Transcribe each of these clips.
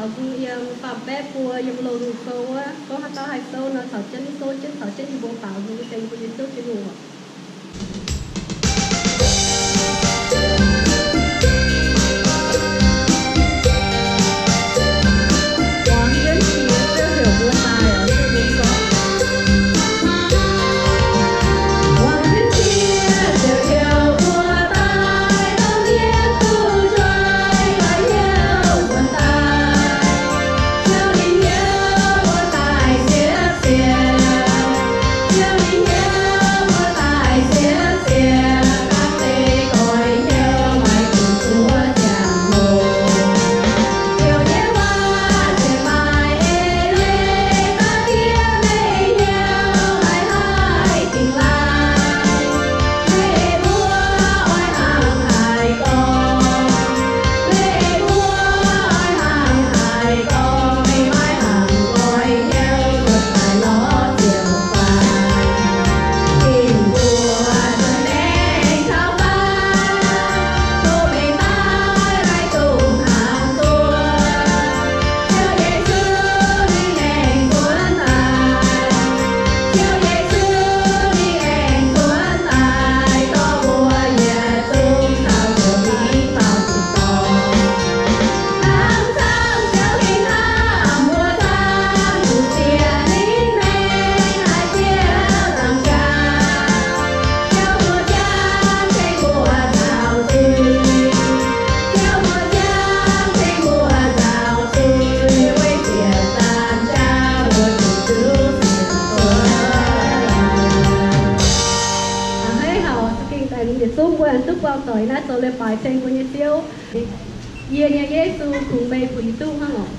Taux bung yiem faam-baeqv buo yiem loz-lungh sou wuov, gorngv haaix dauh haih sou nor, caux jienv sou jienv, caux jienv yie mbuo baaux nzung tengx bun Yesu Giduc oc. A'hneiv haic, za'gengh daaih yietc zungv mbuo aengx duqv buangh doic naaiv zoux leiz-baaix tengx mbuo nyei Ziouv. Yie nyei Yesu, kungx meih puix duqv hnangv oc.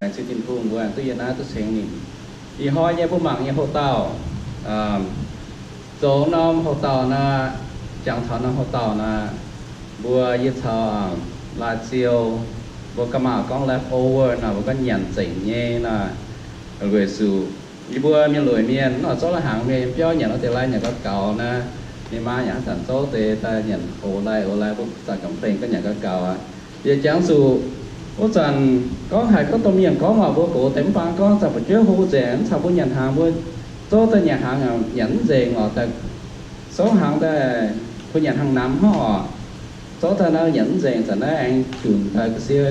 Laengz zingh Tin-Hungh, mbuo duqv yiem naaiv duqv ceng ninh. Ih hnoi nyei mbuo mangc nyei houx-dauh, zoux norm houx-dauh naaiv, Jangx taux naaiv haaix dauh naaic, mbuo yie caux Laaix Ziou, mbuo ga'maah gorngv leftover naaic, mbuo gorngv nyanc nzengc nyei naaic, weic zuqc yie mbuo mienh lueic mienh, mv oix zorqv lai hnaangx mienh yiem biauv nyanc wuov deix lai nyanc gauh gaux naaic, ninh maa yaac haaix zanc zorqv deix daaih nyanc ox lai ox lai, mbuo zanc complain gorngv nyanc gauh gaux aqv. Yie jangx zuqc wuov zanc gorngv haiz gorngv domh mienh gorngv oc, mbuo gox deix mv baac gorngv zanc fu'jueiv hlo nzengc, mv caux mbuo nyanc hnaangx, mbuo zorqv daaih nyanc hnaangx nyanc mv nzengc oc, daaih zorqv hnaangx daaih kuh nyanc hnaangx namx hnangv oc. Zorqv daaih naaiv nyanc mv nzengc, zanc naaiv aengx junc daaih ga'sie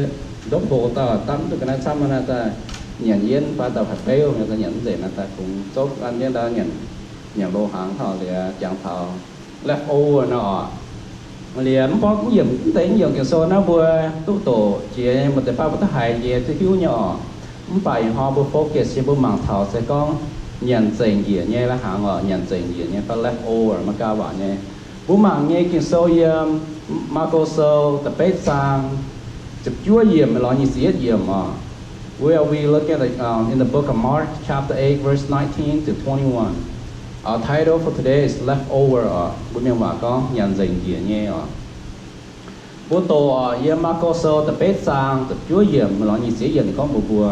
ndopv hlo dauh dapv duqv ga'naaiv camv naaiv daaih nyanc yienv fai dauh haiz beuv daaih nyanc mv nzengc naaiv daaih kungx zorqv an jienv ndau nyanc, nyanc lo hnaangx taux liuz jangx taux leftover nor oc. Liuz mv gorngv mv yiemc mv deix mv yiemc Ging-Sou naaiv mbuo duqv doqc jiex nyei, mbuo deix baav mbuo duqv haiz jiex duqv hiuv nyei oc. Mv baac ih hnoi mbuo focus yie mbuo mangc taux se gorngv nyanc nzengc njiec nyei lai hnaangx oc, nyanc nzengc njiec nyei fai leftover Meigaa waac nyei. Mbuo mangc nyei Ging-Sou yiem Maako Sou da'betv zaang ziepc juov yiemc lorz nyic ziepc yietv yiemc oc. We are we look at the, um, in the book of Mark, chapter eight, verse nineteen to twenty-one. Our title for today is Leftover oc. Mbuo mienh waac gorngv nyanc nzengc njiec nyei oc. Mbuo doqc oc, yiem Maako Sou da'betv zaang ziepc juov yiemc lorz nyic ziepc yiemc ninh gorngv mbuox mbuo,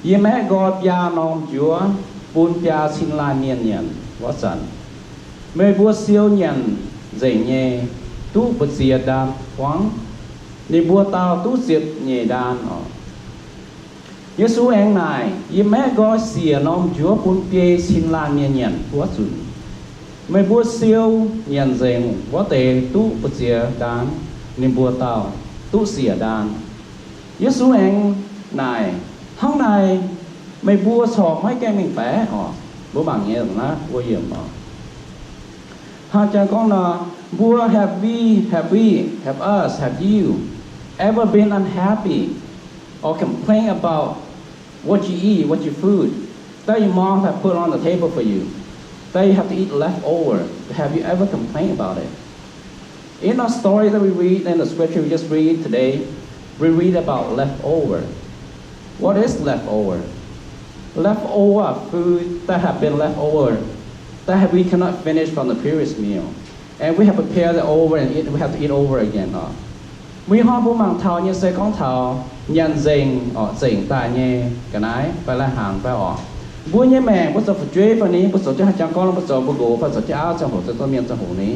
Yie maeqv nqoi biaa norm njuov bun biaa cin laanh mienh nyanc wuov zanc, meih mbuo siou nyanc nzengc nyei duqv mbu'ziex ndaan buangv. Ninh mbuo dauh duqv ziepc nyeic ndaan oc. Yesu aengx naaic, Yie maeqv nqoi siec norm njuov bun biei cin laanh mienh nyanc wuov zanc, meih mbuo siou nyanc nzengc wuov deix duqv mbu'ziex ndaan, ninh mbuo dauh duqv siec ndaan. Yesu aengx naaic, Hnangv naaic meih mbuo corc maiv gaengh mengh baeqc oc. Mbuo mangc nyei naaiv wuov yiemc oc. Hnangv jang gorngv nor, mbuo, have we, have we, have us, have you ever been unhappy or complain about what you eat, what you food, that your mom have put on the table for you, that you have to eat leftover? Have you ever complained about it? In our story that we read in the scripture we just read today, we read about leftover. What is leftover? Leftover are food that have been left over, that have, we cannot finish from the previous meal. And we have prepared it over and eat, we have to eat over again oc. Mbuo ih hnoi mbuo mangc taux nyei se gorngv taux nyanc nzengc oc, zengc daaih nyei ga'naaiv fai lai hnaangx fai oc. Mbuo nyei maengc mbuo zoux fu'jueiv fai ni, mbuo zoux jienv haaix jangx gorngv mbuo zoux mbuo nqox fai zoux jienv auv ziangh hoc zoux domh mienh ziangh hoc ni,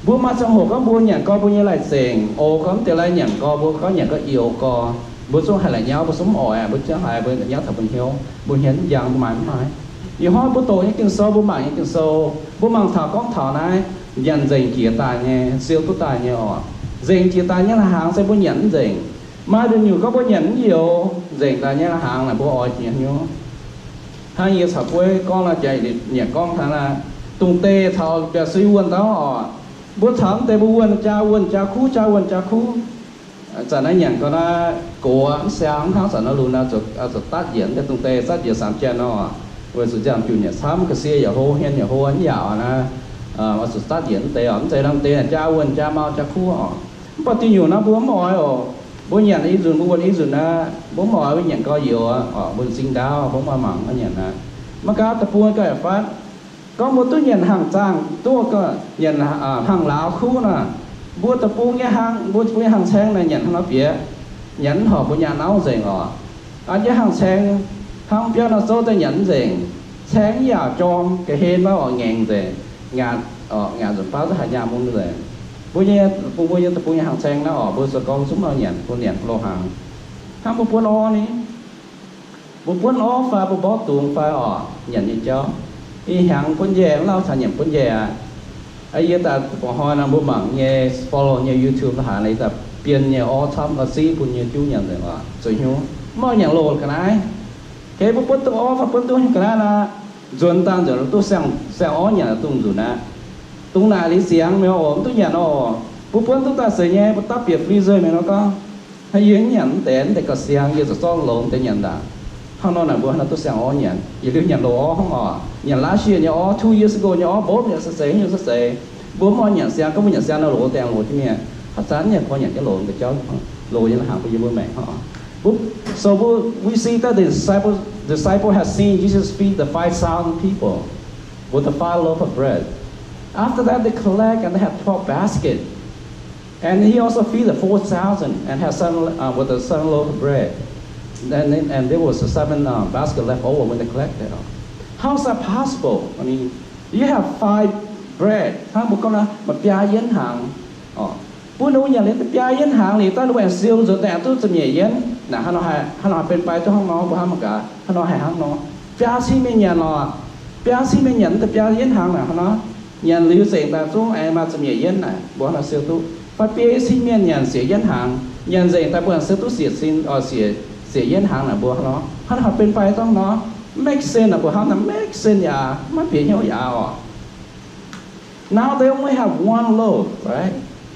mbuo maaih ziangh hoc gorngv mbuo nyanc gorngv mbuo nyei lai-zengc oc, gorngv mv deix lai nyanc gorngv mbuo gorngv nyanc gorngv ioux gorngv, mbuo zungv haih la'nyauv, mbuo zungv mv oix aqv, mbuo ziouc haiz mbuo la'nyauv taux mbuo hnyouv, mbuo hnyouv mv njang, mbuo maaih mv maaih. Ih hnoi mbuo doqc nyei Ging-Sou, mbuo mangc nyei Ging-Sou, mbuo mangc taux gorngv taux naaiv nyanc nzengc jiex daaih nyei, siou duqv daaih nyei oc. Nzengc jiex daaih nyei lai hnaangx se mbuo nyanc mv nzengc. Maaih nduqc nyungc gorngv mbuo nyanc mv youx, nzengc daaih nyei lai hnaangx naaic mbuo oix jiex hnyouv. Hnangv yie caux Gueiv gorngv nor, jaax nyanc gorngv hnangv naaiv, dungh deix taux biauv-suiv wuonh ndau oc. Mbuo taux mv deix mbuo wuonh jaa wuonh jaa kuv, jaa wuonh jaa kuv. Zanc naaiv nyanc gau naaiv gox mv siang, mv hnangv zanc naaiv lunx naaiv zuqc, zuqc datv njiec mv deix dungh deix, datv njiec saam jien nor, weic zuqc nziaamv-junc nyanc camv, ga'sie yaac hlo, hmien yaac hlo, mv yaac naaiv, oix zuqc datv njiec mv deix oc. Mv zeiz dungh deix jaa wuonh jaa mau jaa kuv oc. Mv baac diuh nyungc naaiv mbuo mv oix oc. Mbuo nyanc i nzunc mbuo wuonh i nzunc aqv, mbuo mv oix mbuo nyanc gau youx oc, mbuo zingh ndaauv mbuo mv oix mangc maiv nyanc aqv. Maiv gaax deic-bung gauh yaac fatv. Gorngv mbuo duqv nyanc hnaangx zaangh, duqv nyanc hnaangx lauz kuv nor, mbuo deic-bung nyei hnaangx, mbuo deic-bung nyei hnaangx caeng naaic nyanc hnangv nor bieqc, nyanc mv horpc mbuo nyaah nauv nzengc oc. An jienv hnaangx caeng hnangv biauv nor zouv daaih nyanc mv nzengc, caeng mv yaac jorm ga'hlen maiv oc, ngaengc nzengc, ngaatc oc, ngaatc nzunc baav zungv haiz nyaah mun nzengc. Mbuo nyei, bun mbuo nyei deic-bung nyei hnaangx caeng naaiv oc, mbuo zoux gorngv zungv maiv nyanc, bun nyanc loz-hnaangx. Hnangv mbuo buonv orv ni, mbuo buonv orv fai mbuo mborqv dungz fai oc, nyanc nyei jauv, ih hnyangx buonv njaih, mv lauh caux nyanc buonv njaih aqv. Yie daaih mba'hnoi nor mbuo mangc nyei, follow nyei YouTube la'haaix, yie daaih bienh nyei orv camv la'ziev bun nyei juv nyanc nzengc oc, zuqc hnyouv mv oix nyanc loz ga'naaiv. Kei mbuo buonv duqv orv fai buonv duqv ga'naaiv nor, nzuonx daaih nzuonx duqv siang, siang orv nyanc dungz nzunc aqv. Dungz naaic liuz ziangx mi'aqv oc, mv duqv nyanc oc. Mbuo buonv duqv daaih seix nyei, mbuo dapv bieqc freezer mi'aqv nor gorngv, hnangv yie mv nyanc mv deix, mv deix gauh siang, yie zuqc zorqv longx deix nyanc ndaangc. Hnangv nor naaic mbuo hnangv naaiv duqv siang orv nyanc. Yietc liuz nyanc loz orv hnangv oc. Nyanc last year nyei orv, two years ago nyei orv, mbopv mi'aqv, se seix nyungc se seix. Mbuo mv oix nyanc siang, gorngv mbuo nyanc siang nor loz deix loz jienv mi'aqv. Haaix zanc mv nyanc gorngv nyanc jienv loz deix jauv, loz nyei la'hnaangx bun yie mbuo maengc hnangv oc. Mbuo, so mbuo, we see that the disciple, disciple has seen Jesus feed the five thousand people with the five loaves of bread. After that, they collect and they have twelve baskets. And he also feed the four thousand and had seven, uh, with the seven loaf of bread. And, and there was a seven, uh, basket left over when they collected. How's that possible? I mean, you have five bread. Hnangv mbuo gorngv nor, maaih biaa yienv hnaangx. Orqc. Bun ninh mbuo nyanc liuz deix biaa yienv hnaangx liuz, daaih ninh mbuo aengx siou nzuonx daaih aengx duqv ziepc nyeic yienv. Naaic, hnangv nor haih, hnangv nor haih benx fai duqv hnangv nor, mbuo hnamv mangc gaax, hnangv nor haih hnangv nor. Biaa cin mienh nyanc orqc, biaa cin mienh nyanc deix biaa yienv hnaangx naaic, hnangv nor nyanc liuz nzengc daaih zungv aengx maaih ziepc nyeic yienv naaic, mbuo hnangv nor siou duqv. Fai biaa cin mienh nyanc siec yienv hnaangx, nyanc nzengc daaih mbuo siou duqv siec cin, orqc, siec, siec yienv hnaangx naaic, mbuo hnangv nor, hnangv nor haih benx fai duqv hnangv nor. Make sense naaic, mbuo hnamv naaic make sense yaac maiv bieqc hnyouv yaac orqc. Now they only have one loaf, right?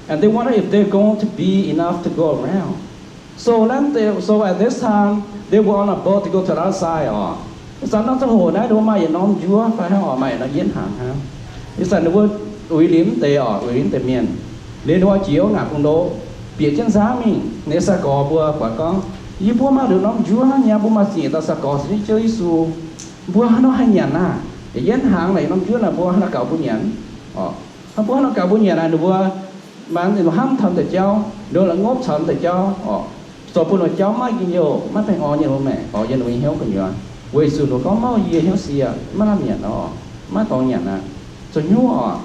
And they wonder if they're going to be enough to go around. So then they, so at this time, they were on a boat to go to the other side orqc. Ih zanc naaiv ziangh hoc naaiv ninh mbuo maaih yietc norm njuov fai hnangv orqc, maaih yietc norm yienv hnaangx hnangv. Ih zanc ninh mbuo uix liuz mv deix orqc, uix liuz mv deix mienh. Liuz ninh mbuo jiex wuov ngaanc bung ndoqv, bieqc jienv nzangv mingh. Ninh sai-gorx mbuo buatc gorngv, yie mbuo maaih nduqc norm njuov hnangv nyei, mbuo maaih ziepc nyeic dauh sai-gorx caux jienv Ziouv Yesu. Mbuo hnangv nor haih nyanc naaic, yietc yienv hnaangx naaic, norm njuov naaic, mbuo hnangv nor gaux mbuo nyanc orqc. Hnangv mbuo hnangv nor gaux mbuo nyanc naaic, ninh mbuo, mv baac ninh mbuo hnamv taux deix jauv, ninh mbuo la'kuqv ngopv taux deix jauv orqc. Zoux bun ninh mbuo jauv maiv njien-youh, maiv baengh orn yiem ninh mbuo maengc orqc, yiem ninh mbuo nyei hnyouv gu'nyuoz. Weic zuqc ninh mbuo gorngv maiv yie hnyouv sie, maiv lamh nyanc orqc, maiv dorngx nyanc aqv. Zoux hnyouv orqc.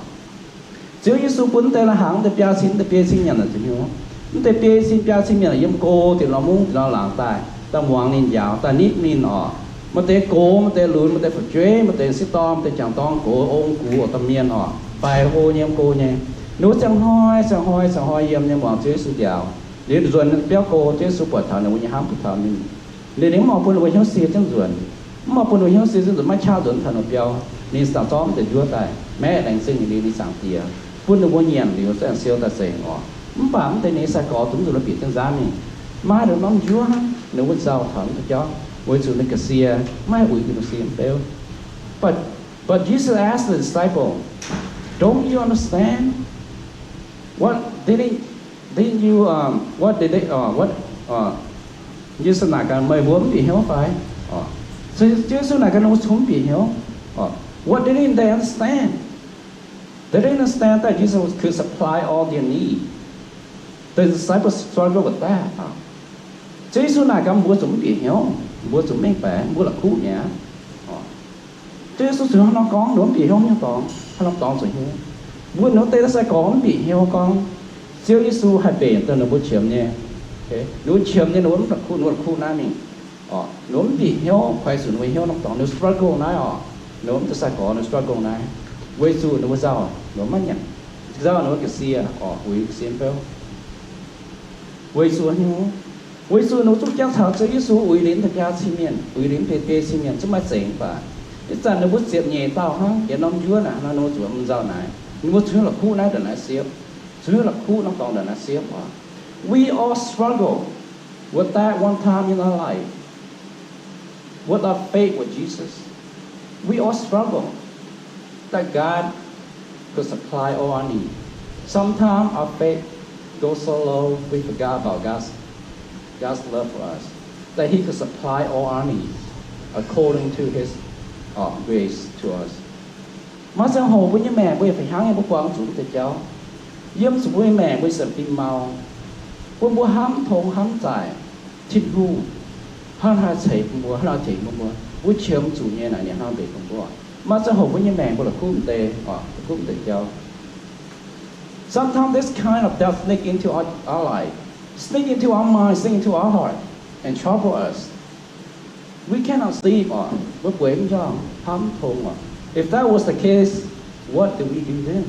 Ziouv Yesu bun mv deix lai-hnaangx, mv deix biaa cin, mv deix biei cin nyanc naaic zoux hnyouv. Mv deix biei cin biaa cin mienh yiem go dinh norm mungv dinh norm laangz daaih, daaih muangx ninh njaaux, daaih nitv ninh orqc. Maaih deix gox, maaih deix lunx, maaih deix fu'jueiv, maaih deix sieqv dorn, maaih deix jangc dorn, gox, ong, gux, orqc, domh mienh orqc, faix hlo nyei, go nyei. Ninh mbuo ziangh hnoi, ziangh hnoi, ziangh hnoi yiem nyei muangx Ziouv Yesu njaaux. Liuz nzuonx biauv go, Ziouv Yesu buatc taux ninh mbuo nyei hnamv duqv taux ninh. Liuz ninh mv oix bun ninh mbuo hnyouv sie jienv nzuonx. Mv oix bun ninh mbuo hnyouv sie jienv nzuonx, maiv qaqv nzuonx taux ninh mbuo biauv. Ninh ziouc zorqv mv deix njuov daaih, maeqv laengz zingh ninh, ninh zaangc Diex, bun ninh mbuo nyanc liuz ziangh siou daaih nzengc orqc. Mv baac mv deix ninh nyei sai-gorx zungv zuqc bieqc jienv nzangv mingh. Maiv deix norm njuov hnangv, ninh mbuo nzauh taux mv deix jauv, weic zuqc ninh ga'sie, maiv haih uix ninh ga'sie beu. But, but Jesus asked the disciple, "Don't you understand? What didn't, didn't you, um, what did they, uh, what, uh," Yesu naaic gaax, meih mbuo mv bieqc hnyouv fai? Orqc. So Yesu naaic gaax ninh mbuo zungv mv bieqc hnyouv. Orqc. What didn't they understand? They didn't understand that Jesus could supply all their need. The disciples struggle with that. Ziouv Yesu naaic gaax mbuo zuqc mv bieqc hnyouv, mbuo zuqc mengh baeqc, mbuo la'kuqv mi'aqv. Ziouv Yesu zuqc hnangv nor gorngv, ninh mv bieqc hnyouv nyei dorngx, hnangv nor dorngx zuqc hnyouv. Mbuo ninh mbuo deix sai-gorx mv bieqc hnyouv gorngv Ziouv Yesu haih mbenc dongh ninh mbuo qiemx nyei. Ninh mbuo qiemx nyei, ninh mbuo mv la'kuqv, ninh mbuo la'kuqv naaiv mingh. Orqc, ninh mbuo mv bieqc hnyouv, kuaix zuqc ninh mbuo hnyouv norm dorngx, ninh mbuo struggle naaiv orqc. Ninh mbuo mv deix sai-gorx ninh struggle naaiv, weic zuqc ninh mbuo nzauh, ninh mbuo maiv nyanc, nzauh ninh mbuo ga'sie orqc, uix ga'sie beu. Weic zuqc haaix nyungc? Weic zuqc ninh mbuo zungv jangx caux Ziouv Yesu uix liuz mv deix biaa cin mienh, uix liuz mv deix biei cin mienh zungv maaih zengc mv baac ih zanc ninh mbuo ziepc nyeic dauh hnangv, yietc norm njuov naaic hnangv, ninh mbuo zuqc mv nzauh naaiv, ninh mbuo zuqc hiuv la'kuqv naaiv ndongc naaiv siepv, zuqc hiuv la'kuqv norm dorngx ndongc naaiv siepv orqc. We all struggle with that one time in our life. With our faith with Jesus, we all struggle that God could supply all our needs. Sometimes our faith goes so low, we forgot about God's, God's love for us, that He could supply all our needs according to His, uh, grace to us. Maaih ziangh hoc mbuo nyei maengc mbuo yaac fih hnangv nyei, mbuo buangh zuqc mv deix jauv. Yiem zuqc mbuo nyei maengc mbuo nyei sienx fim mau, bun mbuo hnamv tong hnamv zaaic Tin-Hungh hnangv haaix ceix bun mbuo, hnangv haaix tengx bun mbuo, mbuo qiemx zuqc nyei naaic, ninh hnangv haaix mbenc bun mbuo. Maaih ziangh hoc mbuo nyei maengc mbuo la'kuqv mv deix, la'kuqv mv deix jauv. Sometimes this kind of doubt sneak into our, our life, sneak into our mind, sneak into our heart, and trouble us. We cannot sleep orqc, mbuo bueix mv njormh, hnamv tong orqc. If that was the case, what do we do then?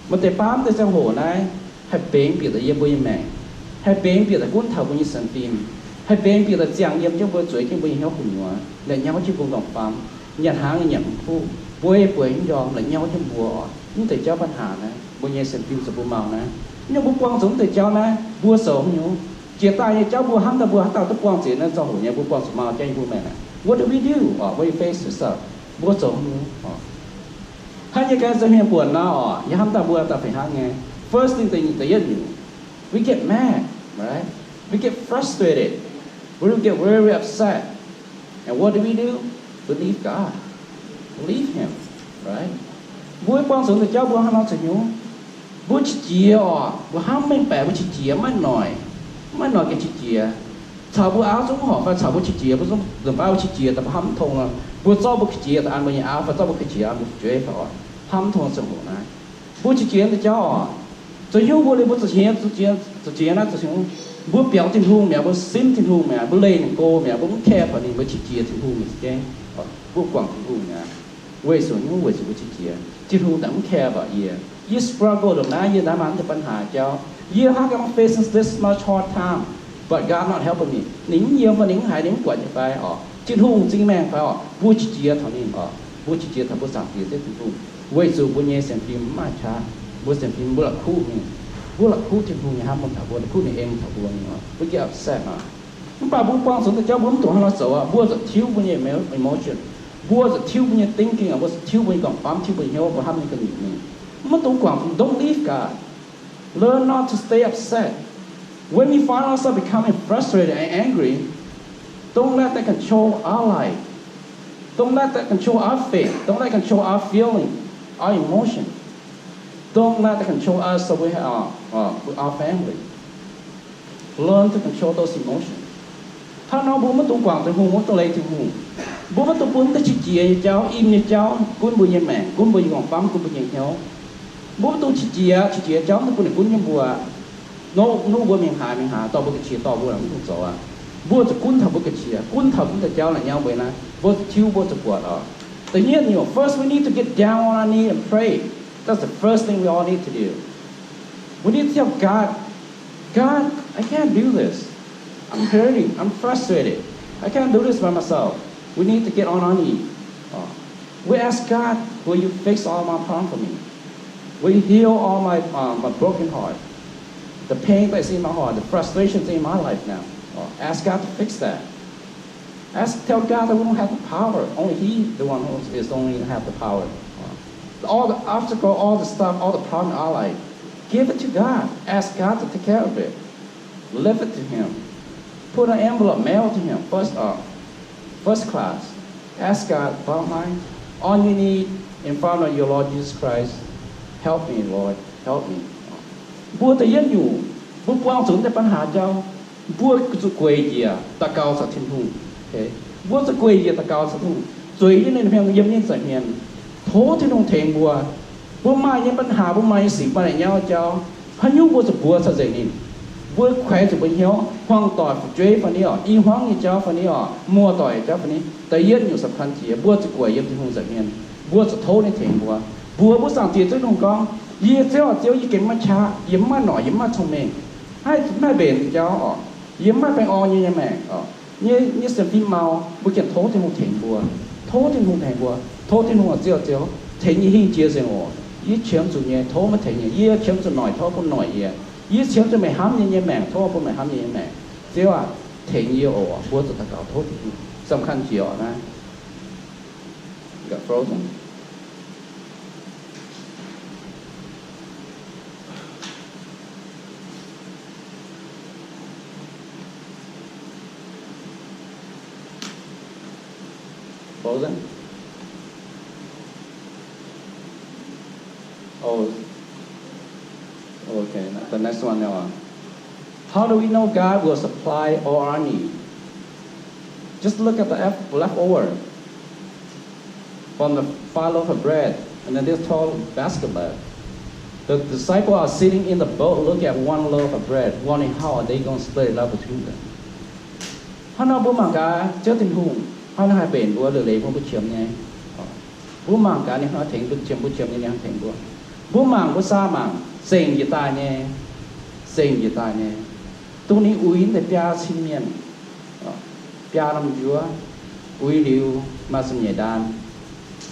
Maaih deix baav mv deix ziangh hoc naaiv haih benx bieqc daaih yiem mbuo nyei maengc, haih benx bieqc daaih gunv taux mbuo nyei sienx fim, haih benx bieqc daaih ziangh yiem jienv mbuo, zueiz jienv mbuo nyei hnyouv gu'nyuoz, la'nyauv jienv mbuo m'nqorngv faam, nyanc hnaangx nyei nyanc mv kuv, bueix bueix mv njormh, la'nyauv jienv mbuo orqc. Mv deix jauv ปัญหา naaiv, mbuo nyei sienx fim zuqc mbuo mau naaiv. Nyungc mbuo buangh zuqc mv deix jauv naaiv, mbuo zoux haaix nyungc? Jiex daaih nyei jauv mbuo hnamv daaih mbuo haaix dauh duqv buangh zuqc naaiv, zoux hoc nyei mbuo buangh zuqc mau jauv yiem mbuo maengc naaic. What do we do orqc? When we face this stuff, mbuo zoux haaix nyungc orqc? Hnangv yie ganh zoux hmien buonc nor orqc, yie hnamv daaih mbuo daaih fih hnangv nyei. First thing, da'yietv nyungc, we get mad, right? We get frustrated. We get very upset. And what do we do? We leave God. We leave Him, right? Mbuo buangh zuqc deix jauv mbuo hnangv nor zuqc nyungc. Mbuo qiex jiez oc, mbuo hnamv mengh baeqc mbuo qiex jiez, maiv noic, maiv noic gengh qiex jiez. Caux mbuo auv zungv horpc fai caux mbuo qiex jiez, mbuo zungv nzunc baav mbuo qiex jiez daaih mbuo hnamv mv tong nor, mbuo zorqv mbuo qiex jiez daaih an mbuo nyei auv fai zorqv mbuo qiex jiez an mbuo fu'jueiv fai oc, hnamv mv tong ziangh hoc naaiv. Mbuo qiex jiez deix jauv oc, zuqc nyungc mbuo liuz mbuo zuqc qiex, zuqc qiex, zuqc qiex naaiv zuqc nyungc, mbuo biaux Tin-Hungh mi'aqv, mbuo simv Tin-Hungh mi'aqv, mbuo leih ninh go mi'aqv, mbuo mv care fai ninh, mbuo qiex jiez Tin-Hungh nyei za'gengh, mbuo guangc Tin-Hungh mi'aqv. Weic zuqc nyungc, weic zuqc mbuo qiex jiez, Tin-Hungh daaih mv care about yie. Yie struggle ndongc naaiv, yie ndaamv maaih naaiv deix ปัญหา jauv. Yie hnangv ganh facing this much hard time, but God not helping me. Ninh mv yiem fai ninh mv haiz, ninh mv buatc nyei fai oc? Tin-Hungh m'zing maengh fai oc? Mbuo qiex jiez taux ninh oc. Mbuo qiex jiez taux mbuo Zaangc Diex Ziouv Tin-Hungh weic zuqc mbuo nyei sienx fim mv maaih qaqv. Mbuo sienx fim mbuo la'kuqv mingh. Mbuo la'kuqv Tin-Hungh nyei hnamv bun taux mbuo, la'kuqv ninh en taux mbuo mingh oc. Mbuo gengh upset oc. Mv baac mbuo buangh zuqc deix jauv mbuo mv dungx hnangv nor zoux aqv. Mbuo zuqc tiuv mbuo nyei emo-, emotion. Mbuo zuqc tiuv mbuo nyei thinking, mbuo zuqc tiuv mbuo nyei ความคิด, tiuv mbuo nyei hnyouv, mbuo hnamv nyei ga'nyuoz mingh. Mv dungx guangc, don't leave God. Learn not to stay upset. When we find ourselves becoming frustrated and angry, don't let that control our life. Don't let that control our faith. Don't let control our feeling, our emotion. Don't let that control us, so we have our, our, our family. Learn to control those emotions. Hnangv nor mbuo maiv dungx guangc Tin-Hungh, maiv dungx leih Tin-Hungh. Mbuo maiv dungx bun deix qiex jiez nyei jauv, im nyei jauv gunv mbuo nyei maengc, gunv mbuo nyei gorngv-famv, gunv mbuo nyei hnyouv. Mbuo maiv dungx qiex jiez, qiex jiez jauv maiv dungx bun ninh gunv jienv mbuo. Nor, nor mbuo mingh haaix, mingh haaix, dorh mbuo ga'qiex dorh mbuo, mv dungx zoux aqv. Mbuo zuqc gunv taux mbuo ga'qiex, gunv taux mv deix jauv naaic nyauv mbuo naaiv. Mbuo zuqc tiuv, mbuo zuqc buatc oc. Da'nyeic nyungc, first we need to get down on our knee and pray. That's the first thing we all need to do. We need to tell God, God, I can't do this. I'm hurting. I'm frustrated. I can't do this by myself. We need to get on our knee. Uh, we ask God, will you fix all my problem for me? Will you heal all my, uh, my broken heart? The pain that's in my heart, the frustrations in my life now. Uh, ask God to fix that. Ask, tell God that we don't have the power. Only He, the one who is only have the power. All the obstacle, all the stuff, all the problem in our life, give it to God. Ask God to take care of it. Leave it to Him. Put an envelope, mail to Him. First, uh, first class. Ask God, bottom line, on your knee in front of your Lord Jesus Christ. Help me, Lord. Help me. Mbuo da'yietv nyungc, mbuo buangh zuqc deix ปัญหา jauv. Mbuo zuqc gueic njiec daux gaux caux Tin-Hungh. Mbuo zuqc gueic njiec daux gaux caux Tin-Hungh, zueiz jienv ninh hmien, yiem ninh nza'hmien, tov Tin-Hungh tengx mbuo. Mbuo maaih nyei ปัญหา, mbuo maaih nyei sic, maaih nyei nyauv jauv, haaix nyungc mbuo zuqc mbuox caux nzengc ninh. Mbuo kuaix zuqc mbuo hnyouv, hmuangx doic, fu'jueiv fai ni oc, i hmuangv nyei jauv fai ni oc, muoz-doic jauv fai ni, da'yietv nyungc สำคัญ jiex, mbuo zuqc gueic yiem Tin-Hungh nza'hmien. Mbuo zuqc tov ninh tengx mbuo. Mbuox mbuo Zaangc Diex Ziouv Tin-Hungh gorngv, Yie Ziouv, Ziouv, yie gengh maiv qaqv, yie maiv noic, yie maiv cong-mengh, maiv mbenc nyei jauv oc. Yie maiv baengh orn nyei, nyei maengc oc. Nyei, nyei sienx fim mau, mbuo gengh tov Tin-Hungh tengx mbuo. Tov Tin-Hungh tengx mbuo. Tov Tin-Hungh, Ziouv, Ziouv, tengx yie hingh jiex nzengc oc. Yie qiemx zuqc nyei, tov meih tengx yie. Yie qiemx zuqc noic, tov bun noic yie. Yie qiemx zuqc meih hnamv nyei, nyei maengc, tov bun meih hnamv nyei, nyei maengc. Ziouv aac, tengx yie oc. Mbuo zuqc daux gaux tov Tin-Hungh. สำคัญ jiex oc naaiv. Got frozen. Frozen? Oh, okay. The next one now. How do we know God will supply all our need? Just look at the lef-, leftover from the five loaf of bread and then this tall basket left. The disciples are sitting in the boat, look at one loaf of bread, wondering how are they gonna split it up between them. Hnangv nor mbuo mangc gaax Ziouv Tin-Hungh hnangv naaiv haih mbenc mbuo, leiz-leiz mbuo qiemx nyei. Mbuo mangc gaax ninh hnangv tengx mbuo qiemx, mbuo qiemx nyei ninh hnangv tengx mbuo. Mbuo mangc mbuo saa mangc, zengc njiec daaih nyei, zengc njiec daaih nyei. Dongh ninh uix deix biaa cin mienh, biaa norm njuov, uix liuz maaih ziepc nyeic ndaan.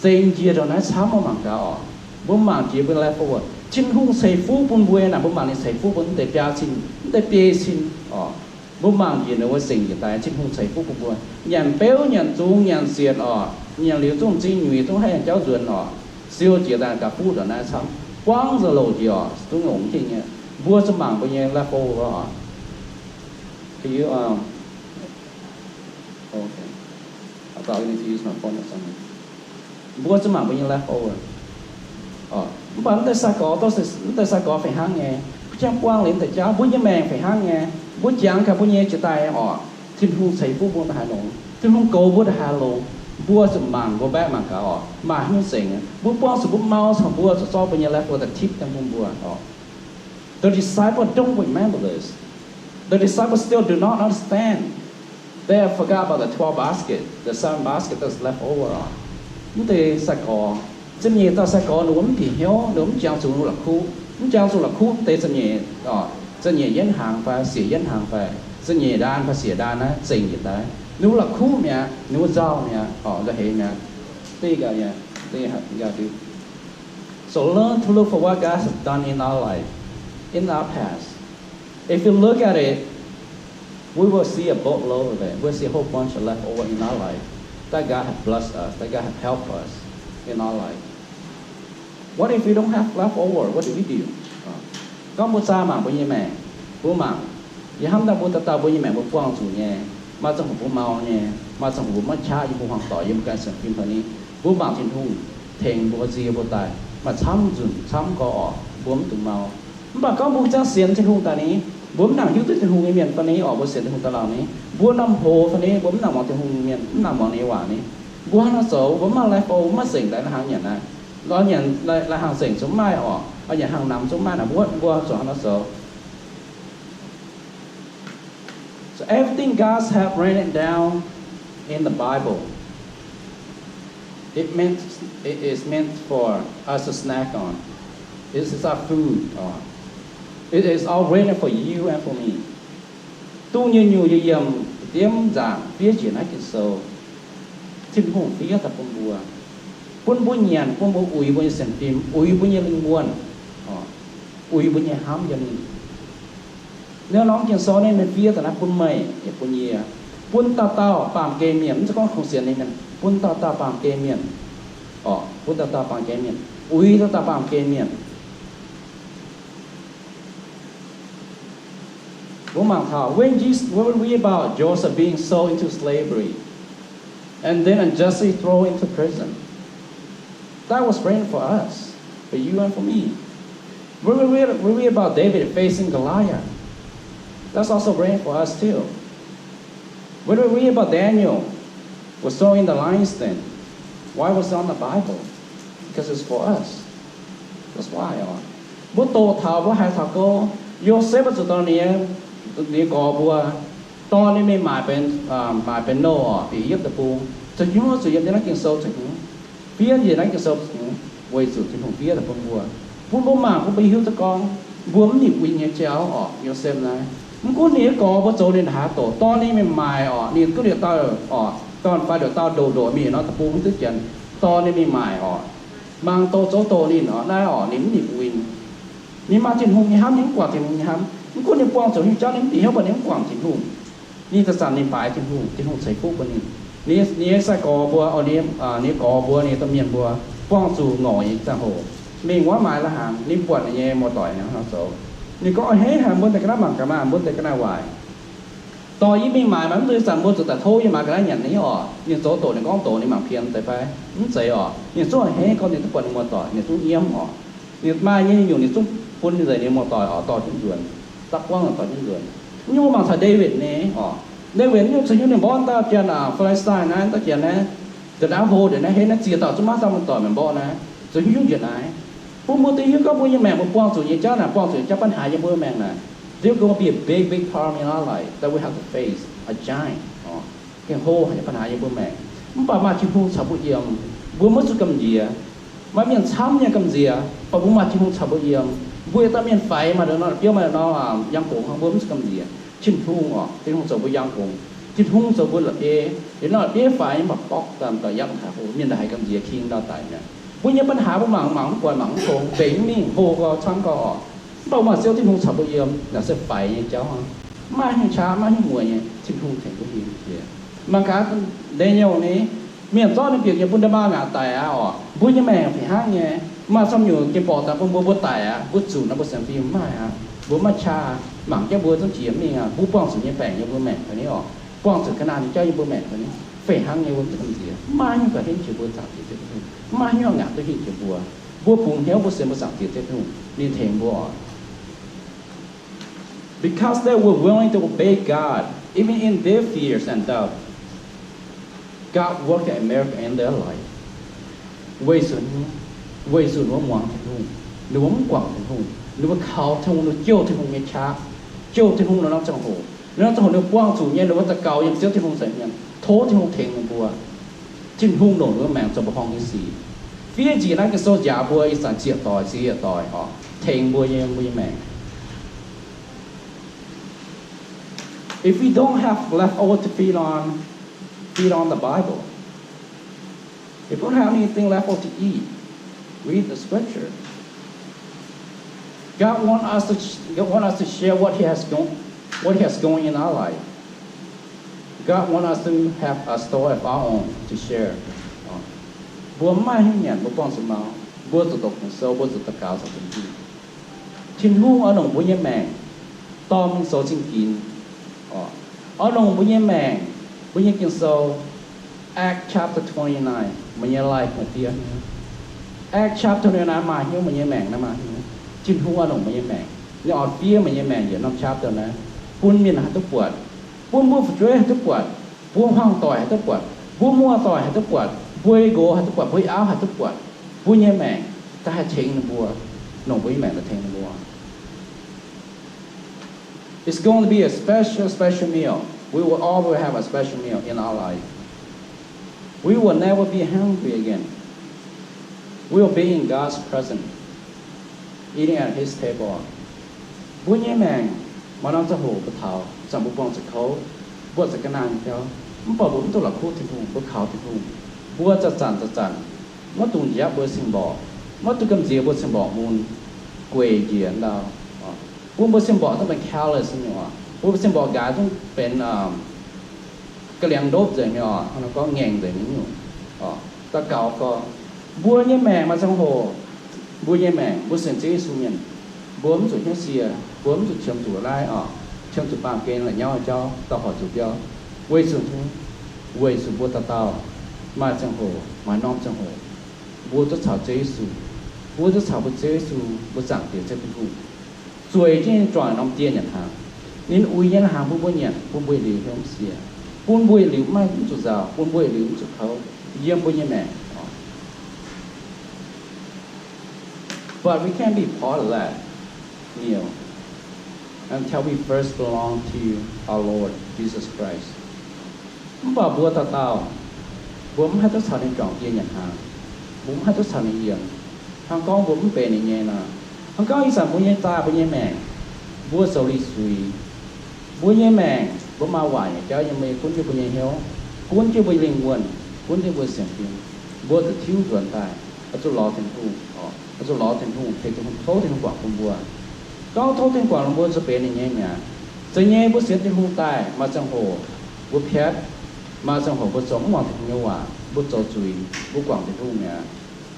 Zengc njiec ndongc naaiv camv, mbuo mangc gaax oc. Mbuo mangc jiex mbuo leftover, Tin-Hungh ceix fuqv bun mbuo naaic, mbuo mangc ninh ceix fuqv bun mv deix biaa cin, mv deix biei cin oc. Mbuo mangc njiec ninh wuov zengc njiec daaih, Tin-Hungh ceix fuqv bun mbuo. Nyanc beuv, nyanc zung, nyanc sietc oc. Nyanc liuz zungv m'zing nyuix, zungv haih nyanc jauv nzuonx oc. Siou jiex daaih gauh fuqv ndongc naaiv camv. Buangv nzengc louc jiex oc, zungv nyungc mv hingh nyei. Mbuo zuqc mangc mbuo nyei leftover oc. Can you, um, okay. I thought we need to use my phone or something. Mbuo zuqc mangc mbuo nyei leftover. Mv baac mv deix sai-gorx, mv deix sai-gorx fih hnangv nyei. Mbuo jangx buangh liuz mv deix jauv, mbuo nyei maengc fih hnangv nyei. Mbuo jangx gaax mbuo nyei jiex daaih orqc, Tin-Hungh ceix fuqv mbuo mv haih longx. Tin-Hungh goux mbuo mv haih longx. Mbuo zuqc mangc, mbuo mbaeqv mangc gaax orqc, maaih haaix nyungc nzengc. Mbuo buangh zuqc mbuo mau caux mbuo zuqc zorqv mbuo nyei leftover tipv daaih bun mbuo orqc. The disciple don't remember this. The disciple still do not understand. They have forgot about the twelve basket, the seven basket that's left over. Mv deix sai-gorx, ziepc nyeic dauh sai-gorx ninh mbuo mv bieqc hnyouv, ninh mbuo mv jangx zuqc ninh mbuo la'kuqv, mv jangx zuqc la'kuqv mv deix ziepc nyeic, ziepc nyeic yienv hnaangx fai siec yienv hnaangx fai ziepc nyeic ndaan fai siec ndaan naaiv zengc njiec daaih. Ninh mbuo la'kuqv mi'aqv, ninh mbuo nzauh mi'aqv, nzauh heix mi'aqv. So learn to look for what God has done in our life, in our past. If you look at it, we will see a boatload of it. We'll see a whole bunch of leftover in our life that God has blessed us, that God has helped us in our life. What if we don't have leftover? What do we do? Gorngv mbuo zaah mangc mbuo nyei maengc, mbuo mangc, yie hnamv daaih mbuo dauh dauh mbuo nyei maengc mbuo buangh zuqc nyei, maaih ziangh hoc mbuo mau nyei, maaih ziangh hoc mbuo maiv qaqv yiem mbuo hmuangx doic yiem ganh sienx fim fai ni, mbuo mangc Tin-Hungh tengx mbuo nzie mbuo daaih, maaih camv nzunc camv gorx orqc mbuo mv dungx mau. Mv baac gorngv mbuo zungv sienx Tin-Hungh daaih ni, mbuo mv nangc hiuv duqv Tin-Hungh nyei mienh fai ni orqc, mbuo sienx Tin-Hungh daaih lauh ni, mbuo norm hoz fai ni, mbuo mv nangc muangx Tin-Hungh nyei mienh, mv nangc muangx ninh nyei waac ni, mbuo hnangv nor zoux, mbuo mv maaih leftover, mv maaih zengc daaih lai hnaangx nyanc naaiv. Lorz nyanc lai hnaangx zengc zungv mv maaih orqc, nyanc hnaangx namx zungv mv maaih naaic, mbuo, mbuo zuqc hnangv nor zoux. So everything God have written down in the Bible, it meant, it is meant for us to snack on. This is our food. It is all written for you and for me. Dongh nyungc-nyungc yiem, yiem nzaangc fiev njiec naaiv Ging-Sou, Tin-Hungh fiev daaih bun mbuo, bun mbuo nyanc, bun mbuo uix mbuo nyei sienx fim, uix mbuo nyei lingh wuonh, uix mbuo nyei hnamv yiem ninh. Naaiv norm Ging-Sou naaiv ninh fiev daaih naaiv bun meih yaac bun yie, bun dauh dauh baamh gen mienh, mv zeiz gorngv kungx sienx ninh mienh, bun dauh dauh baamh gen mienh, bun dauh dauh baamh gen mienh, uix dauh dauh baamh gen mienh. Mbuo mangc taux, when Jesus, when we read about Joseph being sold into slavery and then unjustly thrown into prison, that was written for us, for you and for me. When we read, we read about David facing Goliath, that's also written for us too. When we read about Daniel was thrown in the lion's den, why was it on the Bible? Because it's for us. That's why. Mbuo doqc taux, mbuo haiz taux gorngv Yosepv zuqc dorh ninh nyei gorx mbuo, dorh ninh mingh maaic benx, maaic benx nouh orqc, bieqc Yietv Deic-Bung, zuqc hnyouv zuqc yiem naaiv Ging-Sou zuqc hnyouv, fiev yiem naaiv Ging-Sou zuqc hnyouv, weic zuqc Tin-Hungh fiev daaih bun mbuo, bun mbuo mangc, bun mbuo hiuv duqv gorngv mbuo mv nipc win nyei jauv orqc. Yosepv naaiv, mv gunv ninh nyei gorx mbuo zoux ninh haaix doqc, dorh ninh mingh maaic orqc, ninh gunv liouc dauh orqc, dorh fai liouc dauh ndoqc ndoqc mingh nor, deic-bung mv duqv janx, dorh ninh mingh maaic orqc, mangc doqc zoux doqc ninh orqc, naaiv orqc ninh mv nipc win. Ninh maaih Tin-Hungh nyei hnamv, ninh mv guangc Tin-Hungh nyei hnamv. Mv gunv ninh buangh zuqc nyei jauv, ninh mv bieqc hnyouv, mv baac ninh mv guangc Tin-Hungh. Ninh daaih zanc ninh baaix Tin-Hungh, Tin-Hungh ceix fuqv bun ninh. Ninh nyei sai-gorx mbuo, ninh nyei gorx mbuo, ninh domh mienh mbuo buangh zuqc ngorc nyei ziangh hoc, mingh wuov maaiz lai-hnaangx, ninh buatc ninh nyei muoz-doic hnangv nor zoux. Ninh gorngv, A'hneiv haic, mbuo deix ga'naaiv mangc gaax maah, mbuo deix ga'naaiv waaic. Dorh yie mingh maaiz, mv deix zanc mbuo zuqc daaih tov yie maaiz ga'naaiv nyanc nyei orqc. Ninh zoux doqc, ninh gorngv doqc, ninh mangc pien deix fai? Mv zeiz orqc. Ninh zungv a'hneiv gorngv ninh duqv buatc ninh muoz-doic, ninh zungv nyiemv orqc. Ninh maaih nyei nyungc, ninh zungv bun ninh nzengc ninh muoz-doic orqc, dorh jienv nzuonx, dapv buangv dorh jienv nzuonx. Nyungc mangc taux Ndaawitv nyei orqc. Ndaawitv nyungc caux nyungc ninh mborqv dauh janx aac, Fi^li^saa^tai naaiv dauh janx naaiv, nza'naaiv hlo nzengc naaiv, hei naaiv ziex dauh zungv maiv dauh muoz-doic meih mborqv naaiv, zoux haaix nyungc njiec naaiv? Bun mbuo duqv hiuv gorngv mbuo nyei maengc mbuo buangh zuqc nyei jauv naaic, buangh zuqc nyei jauv ปัญหา yiem mbuo maengc naaic, there will be a big, big problem in our life that we have to face, a giant. Gengh hlo haic nyei ปัญหา yiem mbuo maengc. Mv baac maaih Tin-Hungh caux mbuo yiem, mbuo maiv zuqc gamh nziex. Maaih mienh camv nyei gamh nziex, mv baac mbuo maaih Tin-Hungh caux mbuo yiem. Mbuo yietc dauh mienh faix maaih ndongc nor biauv, maaih ndongc nor yangh gongx, mbuo mv zuqc gamh nziex. Tin-Hungh orqc, Tin-Hungh zoux mbuo yangh gongx. Tin-Hungh zoux mbuo la'bieiv. Liuz nor la'bieiv faix mv baac borqv daaih daaih yangh haic, mienh daaih haiz gamh nziex king daaih daic mi'aqv. Mbuo nyei ปัญหา mbuo mangc mangc mv buatc, mangc mv tong, mbenc mv mingh, hlo gau, camv gau orqc. Mv baac maaih Ziouv Tin-Hungh caux mbuo yiem, naaic se faix nyei jauv hnangv. Mv maaih haaix nyungc qaqv, mv maaih haaix nyungc mueic nyei, Tin-Hungh tengx mbuo hiuv jiex. Mangc gaax, Daniel ni, mienh zorqv ninh bieqc nyei bun nda'maauh ngaatc daic aqv orqc. Mbuo nyei maengc fih hnangv nyei, maaih camv nyungc gengh borqc daaih bun mbuo, mbuo daic aqv, mbuo zuqc nor mbuo sienx fim mv maaih aqv. Mbuo maiv qaqv, mangc jienv mbuo zungv jiex mingh aqv. Mbuo buangh zuqc nyei baengc yiem mbuo maengc fai ni orqc, buangh zuqc ga'naanh nyei jauv yiem mbuo maengc fai ni, fih hnangv nyei mbuo mv zuqc gamh nziex. Mv maaih haaix nyungc gaax henv jiex mbuo, caux Ziouv Tin-Hungh. Mv maaih haaix nyungc ngaatc duqv henv jiex mbuo. Mbuo bungx hnyouv mbuo sienx mbuo Zaangc Diex Tin-Hungh, ninh tengx mbuo oc. Because they were willing to obey God, even in their fears and doubt, God worked a miracle in their life. Weic zuqc, weic zuqc ninh mbuo muangx Tin-Hungh, ninh mbuo mv guangc Tin-Hungh, ninh mbuo kaux Tin-Hungh, ninh mbuo jouh Tin-Hungh nyei qaqv, jouh Tin-Hungh ninh norm ziangh hoc. Ninh norm ziangh hoc ninh buangh zuqc nyei, ninh mbuo daux gaux yiem Ziouv Tin-Hungh nzengc mienh, tov Tin-Hungh tengx ninh mbuo. Tin-Hungh longc ninh mbuo maengc zoux mbuoqc horngh nyei sic. Fiev njiec naaiv Ging-Sou njaaux mbuo ih zanc zieqc doic, zieqc yietc doic oc, tengx mbuo nyei, mbuo nyei maengc. If we don't have left over to feed on, feed on the Bible, if we don't have anything left over to eat, read the scripture. God want us to, God want us to share what He has going, what He has going in our life. God want us to have a story of our own to share. Mbuo mv maaih haaix nyungc nyanc, mbuo buangh zuqc maux, mbuo zuqc doqc Ging-Sou, mbuo zuqc daux gaux caux Tin-Hungh. Tin-Hungh oix longc mbuo nyei maengc dorh mingh zoux zingh ginx. Oix longc mbuo nyei maengc, mbuo nyei Ging-Sou, Acts chapter twenty-nine, meih nyei life meih fiev hnyouv. Acts chapter twenty-nine maaih hnyouv, meih nyei maengc naaiv maaih hnyouv. Tin-Hungh oix longc meih nyei maengc, ninh oix fiev meih nyei maengc yietc norm chapter naaiv, bun mienh haih duqv buatc, bun mbuo fu'jueiv haih duqv buatc, mbuo hmuangv doic haih duqv buatc, mbuo muoz-doic haih duqv buatc, mbuo nyei nqox haih duqv buatc, mbuo nyei auv haih duqv buatc, mbuo nyei maengc daaih haih tengx ninh mbuo, longc mbuo nyei maengc daaih tengx ninh mbuo. It's going to be a special, special meal. We will all will have a special meal in our life. We will never be hungry again. We will be in God's presence, eating at His table. Mbuo nyei maengc maaih norm ziangh hoc mbuo taux, zanc mbuo buangh zuqc kouv, mbuo zuqc ga'naaiv jauv, mv baac mbuo mv dungx la'kuqv Tin-Hungh, mbuo kaux Tin-Hungh. Mbuo zanc-zanc zanc-zanc maiv dungx njiec mbuo nyei sing-mborqc, maiv dungx gamh nziex mbuo sing-mborqc mun gueic njiec ndau. Bun mbuo sing-mborqc zungv benx careless nyei oc. Bun mbuo sing-mborqc nqaaix zungv benx ga'liangx ndopv nzengc nyei oc, hnangv nor gorngv ngaengc nzengc nyei nyungc. Daux gaux gorx, mbuo nyei maengc maaih ziangh hoc, mbuo nyei maengc, mbuo sienx Ziouv Yesu mienh, mbuo mv zuqc hnyouv sie, mbuo mv zuqc qiemx zuqc naaiv oc, qiemx zuqc baamh gen la'nyauv nyei jauv, daaih hoic zuqc biauv, weic zuqc, weic zuqc mbuo dauh dauh maaih ziangh hoc, maaih norm ziangh hoc, mbuo duqv caux Ziouv Yesu, mbuo duqv caux mbuo Ziouv Yesu, mbuo Zaangc Diex Ziouv Tin-Hungh zueiz jienv nyei juangc norm dieh nyanc hnaangx. Ninh uix nyei hnaangx bun mbuo nyanc, bun mbuo yietc liuz hnyouv mv sie, bun mbuo yietc liuz maiv, mv zuqc nzauh, bun mbuo yietc liuz mv zuqc kouv yiem mbuo nyei maengc. But we can't be part of that meal until we first belong to our Lord Jesus Christ. Mv baac mbuo dauh dauh, mbuo mv haih duqv caux ninh juangc dieh nyanc hnaangx. Mbuo mv haih duqv caux ninh yiem. Hnangv gorngv mbuo mv benx ninh nyei nor, hnangv gorngv ih zanc mbuo nyei daaih mbuo nyei maengc, mbuo zoux liuz suix, mbuo nyei maengc, mbuo maaih waaic nyei jauv yiem mbuo nyei, gunv jienv mbuo nyei hnyouv, gunv jienv mbuo nyei lingh wuonh, gunv jienv mbuo sienx fim, mbuo zuqc tiuv nzuonx daaih, oix zuqc lorz Tin-Hungh, oix zuqc lorz Tin-Hungh, tengx Tin-Hungh, tov Tin-Hungh guangc bun mbuo. Gorngv tov Tin-Hungh guangc bun mbuo zuqc benx ninh nyei mi'aqv. Zeiz nyei mbuo sienx Tin-Hungh daaih, maaih ziangh hoc mbuo piatv, maaih ziangh hoc mbuo zoux mv muangx Tin-Hungh nyei waac, mbuo zoux zuiz, mbuo guangc Tin-Hungh mi'aqv.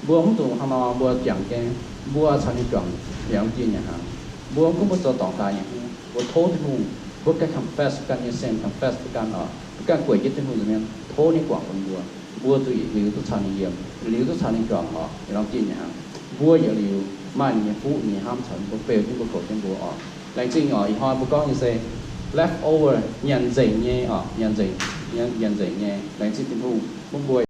Mbuo mv dungx hnangv nor mbuo jangx jienv, mbuo caux ninh juangc yangh dieh nyanc hnaangx. Mbuo mv gunv mbuo zoux dorngc daaih nyei hnyouv, mbuo tov Tin-Hungh, mbuo ganh confess ganh nyei sin, confess bun ganh oc, mbuo ganh gueic jienv Tin-Hungh nza'hmien, tov ninh guangc bun mbuo. Mbuo zuqc yietc liuz duqv caux ninh yiem, yietc liuz duqv caux ninh juangc oc, yiem norm dieh nyanc hnaangx. Mbuo yietc liuz maaih ninh nyei fuqv, ninh nyei hnamv caux mbuo, beu jienv mbuo, goux jienv mbuo oc. Laengz zingh oc. Ih hnoi mbuo gorngv nyei se leftover, nyanc nzengc nyei oc, nyanc nzengc, nyanc nzengc nyei. Laengz zingh Tin-Hungh bun mbuo.